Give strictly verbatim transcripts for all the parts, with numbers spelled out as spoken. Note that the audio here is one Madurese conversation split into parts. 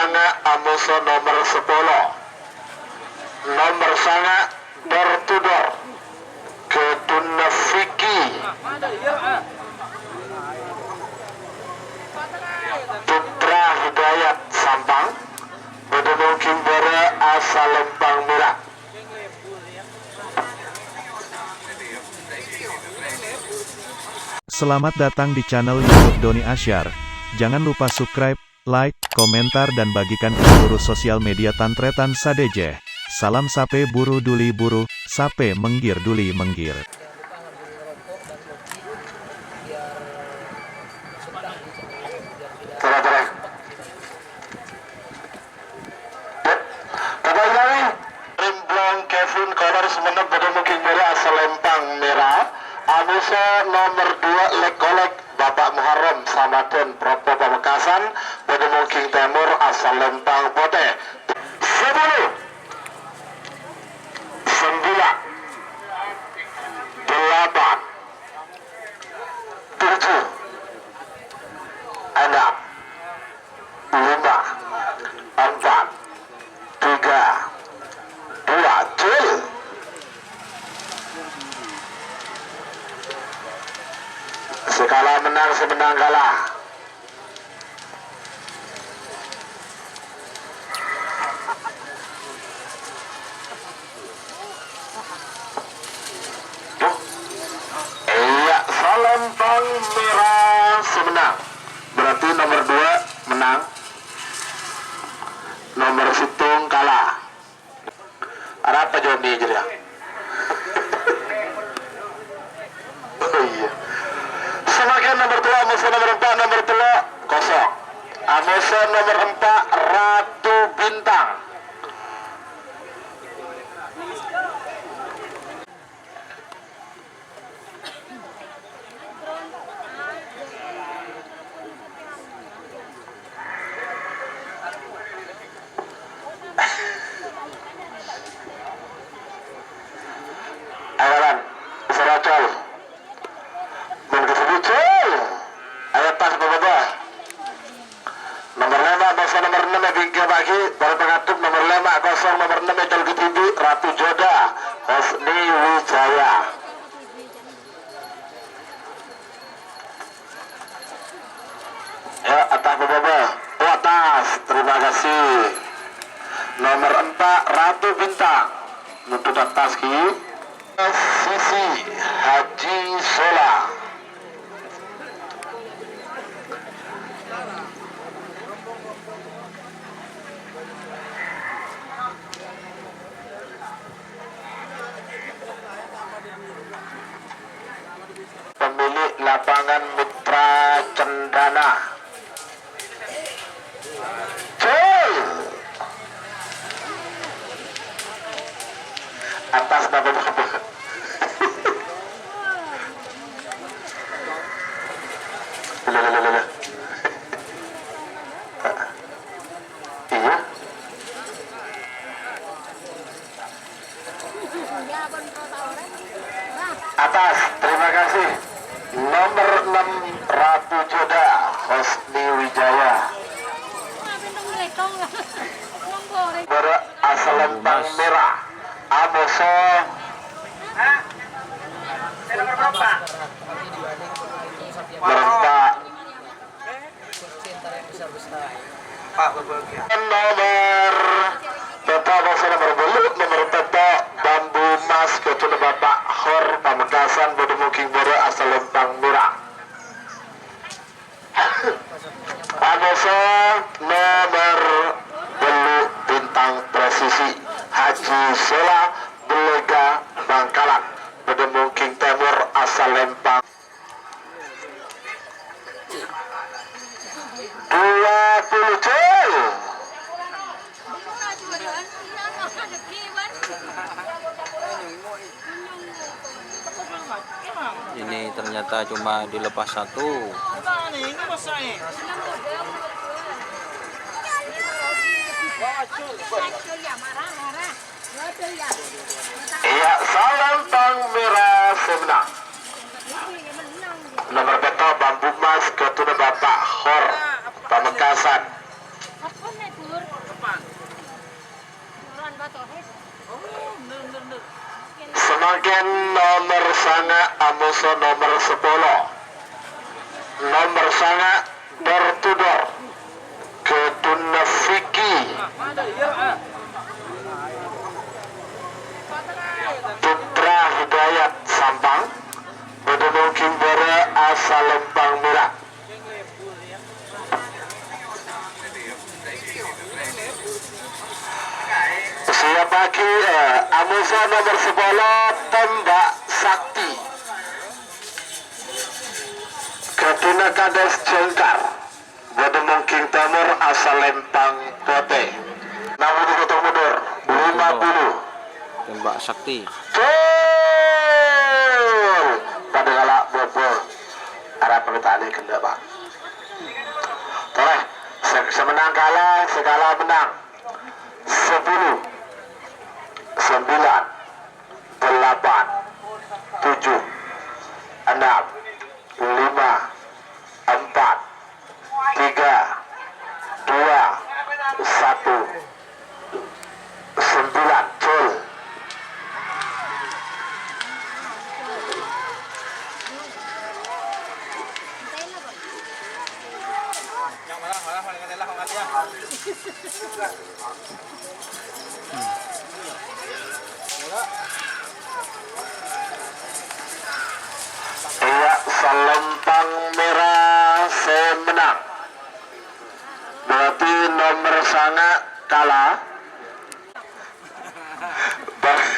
Sanga' amoso nomer sapolo. Nomer sanga' door to door. Ghâdhunna Vicky. Putra Hidayat Sampang. Bâdâ mongging bârâ' asal Lempang Mèra. Selamat datang di channel YouTube Doni Asyar. Jangan lupa subscribe, like, komentar, dan bagikan ke seluruh sosial media tan-tarètan sadhâjâ. Salam sapè buru duli buru, sapè mèngghir duli mèngghir. Tara-tara. Bapak Ilawi, Rimblong Kevin Kolor Sumenep bâdâ mongging bârâ' asal Lempang Mèra. Amoso nomer dua Lek-Kolek, Bapak Muharram Samadhan Propo Pamekasan bâdâ mongging tèmor asal Lempang Potè. Sapolo, sambilla', dâlâpan, toju', ennem, lèma', empat, tiga, dua, jul. Sè kala mennang, sè mennang kala. Iyâ, Salempang Mèra sè mennang. Berarti nomer dua mennang. Nomer sèttong kala. Arapa jâwâbbhâ jârèya? Oh, iyâ. Samakèn nomer tello', amoso nomer empa', nomer tello', kosong. Amoso nomer empa', Ratu Bintang. Ayo, Ran. Bisa racol. Mon kasebut, col. Ayo, tas, Bapak. Nomer lèma' bâsa nomer ennem è bingkèbâghi, para pangadhep nomer lèma' kosong nomer ennem è col ghi dhibi', Ratu Joda, Husni Wijaya. Ya, atas, Bapak. Oh, atas. Terima kasih. Nomer empa', Ratu Bintang. Nuntut atas, Ki. Sisi Haji Sola. Pemilik lapangan Mitra Cendana. Gol! Atas nama Bapak. Lho, lho, lho, lho, lho. Iya. Atas, terima kasih. Nomor enam, Ratu Joda, Husni Wijaya. Bârâ' asalempang mèra. Amoso. Merempa. Nomor pètto', nomor bâllu', nomor pètto', Bambu Mas, ghâdhuna Bapak Hor Pamekasan, bâdâ mongging bârâ' asalempang mèra. Amoso nomor bâllu', Bintang Presisi, Haji Sola, Belega, Bangkalan, bâdâ mongging tèmor asalempang. Dua puluh jul. Ini ternyata cuma dilepas satu. Iyâ, salempang mèra sè mennang. Nomor pètto', Bambu Mas, ghâdhuna Bapak Hor Pamekasan. Samangkèn nomer sanga' amoso nomer sapolo. Nomer sanga' door to door. Ghâdhunna Vicky Putra Hidayat Sampang. Bâdâ mongkèng bârâ' asalèmpang mèra. Siap pagi, eh, amoso nomer sapolo, Tembak Sakti. Ghâdhunna Kades Jengkar. Bâdâ mongkèng tèmor asalèmpang potè. Namun itu mundur. Lima puluh. Tembak Sakti. Gol! Padâ kala' bobol. Arapa tane ghellâ', Pak. Torè, sè, sè mennang kala, sè kala mennang. Sepuluh, sembilan, delapan, tujuh, enam, lima, empat, tiga, dua, satu, sembilan, gol. Iyâ, salèmpang mèra sè mennang. Berarti nomer sanga' kala. Bar-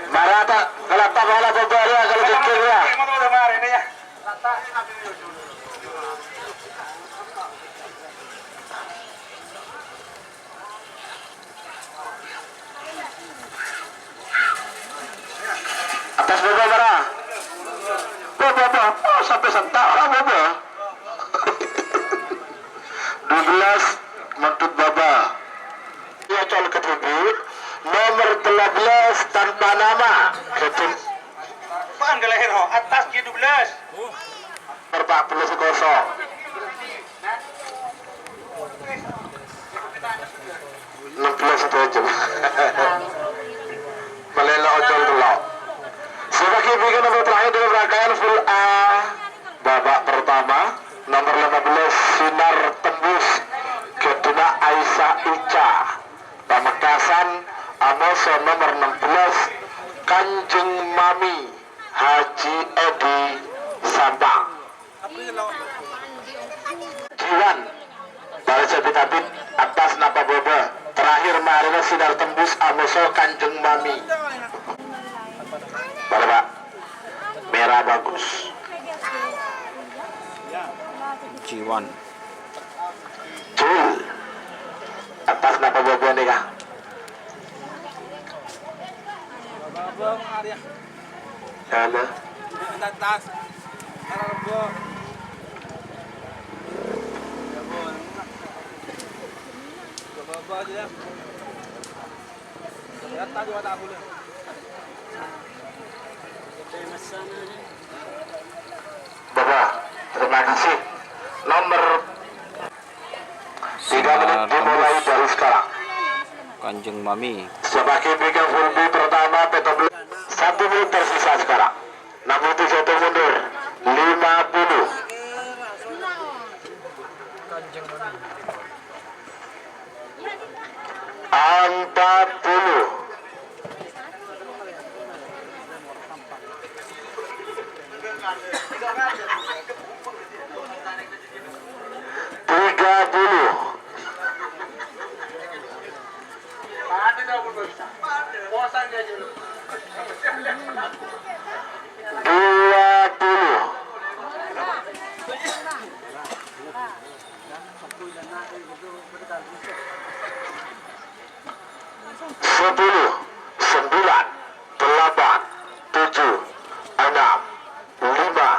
Mara ta', kala' ta' kala' bobâ ya, kala' jengkir ya. Attas bobâ, mara. Bobâ, bobâ. Oh, sampè' santa' ora bobâ. Dua belas, mantut baba. Ya, col kedua, Bu. Nomor dua belas tanpa nama. Kedua. Apaan ke leher, ho? Attas G dua belas. Nomor empat belas kosong. Enam belas itu aja. Malèla ocol tello'. Sebagai bikin nomor terakhir dalam rangkaian full A babak pertama, nomor lima belas Sinar Tembus, ghâdhuna Aisyah Ica. Pamekasan, amoso nomor enam belas Kanjeng Mami Haji Edi Sampang. Jiwan, bal sabit-abit, attas napa baba. Terakhir marina Sinar Tembus, amoso Kanjeng Mami. Bal, Pak. Merah bagus. Jiwan. Jul. Attas napa baba nika? Ana. Baba, terima kasih. Nomor tiga menit dimulai dari sekarang. Kanjeng Mami. Sebagai mega full B pertama, P T B. Satu menit tersisa sekarang. Namun itu jatuh mundur. Lima puluh. Empat puluh. Tiga puluh. Dua puluh. Sepuluh, sembilan, delapan, tujuh, enam, lima,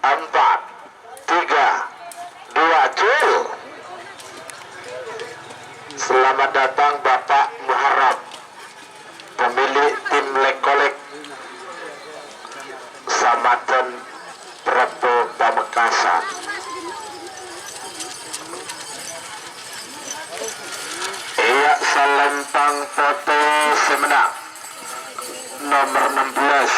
empat, tiga, dua, cul. Selamat datang Bapak Muharram, pemilik tim lek-kolek Samadhan. Iyâ, salempang potè sè mennang nomer enam belas,